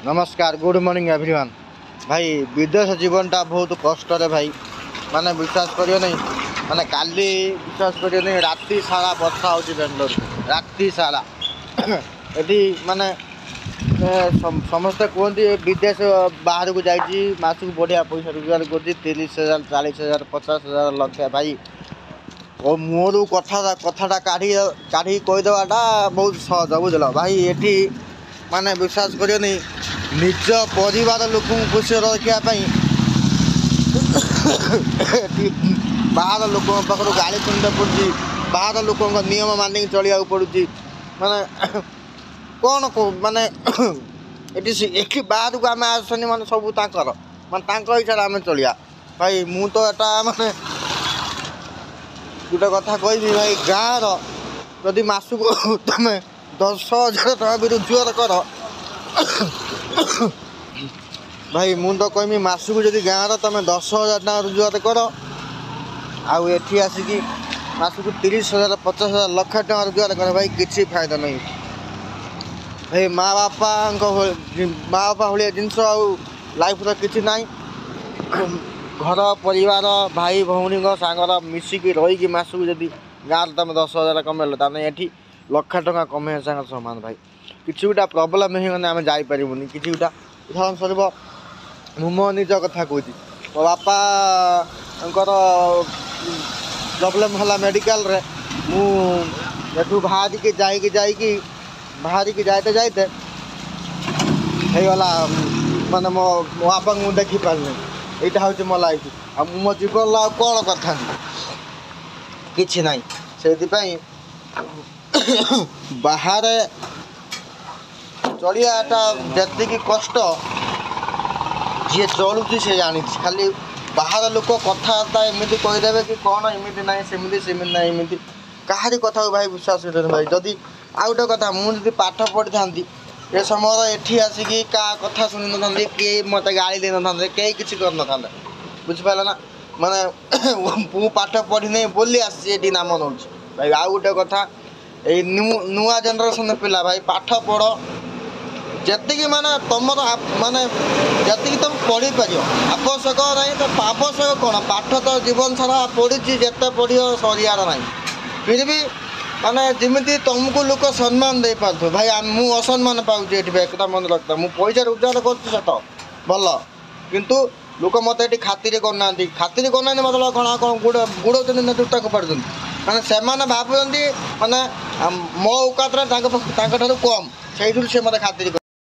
ନମସ୍କାର, good morning everyone. ଭାଇ, ବିଦେଶ ଜୀବନଟା ବହୁତ କଷ୍ଟରେ ଭାଇ। ମାନେ ବିଶ୍ୱାସ କରିବ ନାହିଁ, ମାନେ କାଲି ବିଶ୍ୱାସ କରିବ ନାହିଁ, ରାତି ସାରା ବର୍ଷା ହେଉଛି ବାଙ୍ଗଲୋର, ରାତି ସାରା। ଏଠି ମାନେ ସମସ୍ତେ କୁହନ୍ତି ବିଦେଶ ବାହାରକୁ ଯାଇଛି, ମାସକୁ ବଢ଼ିଆ ପଇସା ରୋଜଗାର କରୁଛି, 30,000, 40,000, 50,000, ଲକ୍ଷେ। ଭାଇ, ଓ ମୁହଁରୁ କଥାଟା କାଢ଼ି କାଢ଼ିକି କହିଦେବାଟା ବହୁତ ସହଜ, ବୁଝିଲ ଭାଇ। ଏଠି ମାନେ ବିଶ୍ୱାସ କରିବନି, ନିଜ ପରିବାର ଲୋକଙ୍କୁ ଖୁସିରେ ରଖିବା ପାଇଁ ଏଠି ବାହାର ଲୋକଙ୍କ ପାଖରୁ ଗାଳି ଶୁଣିବାକୁ ପଡ଼ୁଛି, ବାହାର ଲୋକଙ୍କ ନିୟମ ମାନିକି ଚଳିବାକୁ ପଡ଼ୁଛି। ମାନେ କ'ଣ, ମାନେ ଏଠି ବାହାରକୁ ଆମେ ଆସୁଛନ୍ତି, ମାନେ ସବୁ ତାଙ୍କର, ମାନେ ତାଙ୍କ ହିସାବରେ ଆମେ ଚଳିବା। ଭାଇ, ମୁଁ ତ ଏଟା ମାନେ ଗୋଟେ କଥା କହିବି ଭାଇ, ଗାଁର ଯଦି ମାସକୁ ତମେ 10,000 ଟଙ୍କା ବି ରୋଜଗାର କର ଭାଇ, ମୁଁ ତ କହିବି ମାସକୁ ଯଦି ଗାଁର ତମେ 10,000 ଟଙ୍କା ରୋଜଗାର କର ଆଉ ଏଠି ଆସିକି ମାସକୁ 30,000, 50,000, ଲକ୍ଷ ଟଙ୍କା ରୋଜଗାର କର ଭାଇ, କିଛି ଫାଇଦା ନାହିଁ ଭାଇ। ମା ବାପା ଭଳିଆ ଜିନିଷ ଆଉ ଲାଇଫ୍ର କିଛି ନାହିଁ। ଘର ପରିବାର, ଭାଇ ଭଉଣୀଙ୍କ ସାଙ୍ଗର ମିଶିକି ରହିକି ମାସକୁ ଯଦି ଗାଁରେ ତମେ 10,000 କମେଇଲ, ତାହେଲେ ଏଠି ଲକ୍ଷ ଟଙ୍କା କମେଇବା ସାଙ୍ଗରେ ସମାନ ଭାଇ। କିଛି ଗୋଟା ପ୍ରୋବ୍ଲେମ୍ ହେଇଗଲେ ଆମେ ଯାଇପାରିବୁନି। କିଛି ଗୋଟା ଉଦାହରଣ ସ୍ୱରୂପ ମୁଁ ମୋ ନିଜ କଥା କହୁଛି, ମୋ ବାପାଙ୍କର ପ୍ରୋବ୍ଲେମ୍ ହେଲା ମେଡ଼ିକାଲରେ, ମୁଁ ଏଠୁ ବାହାରିକି ଯାଇକି ବାହାରିକି ଯାଇତେ ଯାଇତେ ହେଇଗଲା, ମାନେ ମୋ ବାପାଙ୍କୁ ମୁଁ ଦେଖିପାରିଲିନି। ଏଇଟା ହେଉଛି ମୋ ଲାଇଫ୍। ଆଉ ମୁଁ ମୋ ଜୀବନର ଆଉ କ'ଣ କରିଥାନ୍ତି? କିଛି ନାହିଁ। ସେଇଥିପାଇଁ ବାହାରେ ଚଳିବାଟା ଯେତିକି କଷ୍ଟ, ଯିଏ ଚଳୁଛି ସେ ଜାଣିଛି। ଖାଲି ବାହାର ଲୋକ କଥାବାର୍ତ୍ତା ଏମିତି କହିଦେବେ କି କ'ଣ ଏମିତି ନାହିଁ ସେମିତି, ସେମିତି ନାହିଁ ଏମିତି। କାହାରି କଥାକୁ ଭାଇ ବିଶ୍ୱାସ କରିବେନି ଭାଇ। ଯଦି ଆଉ ଗୋଟେ କଥା, ମୁଁ ଯଦି ପାଠ ପଢ଼ିଥାନ୍ତି, ଏ ସମୟରେ ଏଠି ଆସିକି କାହା କଥା ଶୁଣିନଥାନ୍ତି, କେହି ମୋତେ ଗାଳି ଦେଇନଥାନ୍ତେ, କେହି କିଛି କରିନଥାନ୍ତେ, ବୁଝିପାରିଲ ନା? ମାନେ ମୁଁ ପାଠ ପଢ଼ିନି ବୋଲି ଆସିଛି ଏଠି ନାମ ନେଉଛି ଭାଇ। ଆଉ ଗୋଟେ କଥା, ଏଇ ନୂଆ ଜେନେରେସନ୍ ପିଲା ଭାଇ, ପାଠ ପଢ଼ ଯେତିକି, ମାନେ ତମର ମାନେ ଯେତିକି ତମେ ପଢ଼ିପାରିବ। ଆବଶ୍ୟକ ନାହିଁ ତ ଆବଶ୍ୟକ କ'ଣ? ପାଠ ତ ଜୀବନ ସାରା ପଢ଼ିଛି, ଯେତେ ପଢ଼ିବ ସରିବାର ନାହିଁ। ଫିର୍ ବି ମାନେ ଯେମିତି ତମକୁ ଲୋକ ସମ୍ମାନ ଦେଇପାରୁଥିବେ ଭାଇ। ମୁଁ ଅସମ୍ମାନ ପାଉଛି ଏଠି ଭାଇ, ଏକଥା ମନେ ରଖିଥା। ମୁଁ ପଇସା ରୋଜଗାର କରୁଛି ସତ, ଭଲ, କିନ୍ତୁ ଲୋକ ମୋତେ ଏଠି ଖାତିରି କରୁନାହାନ୍ତି। ଖାତିରି କରୁନାହାନ୍ତି ମତଲବ କ'ଣ? କ'ଣ ଗୁଡ଼ଉଛନ୍ତି ନା ଜୁତା ଫୋପାଡ଼ୁଛନ୍ତି? ମାନେ ସେମାନେ ଭାବୁଛନ୍ତି ମାନେ ମୋ ଔକାତରେ ତାଙ୍କଠାରୁ କମ୍, ସେଇଥିରୁ ସେ ମୋତେ ଖାତିରି।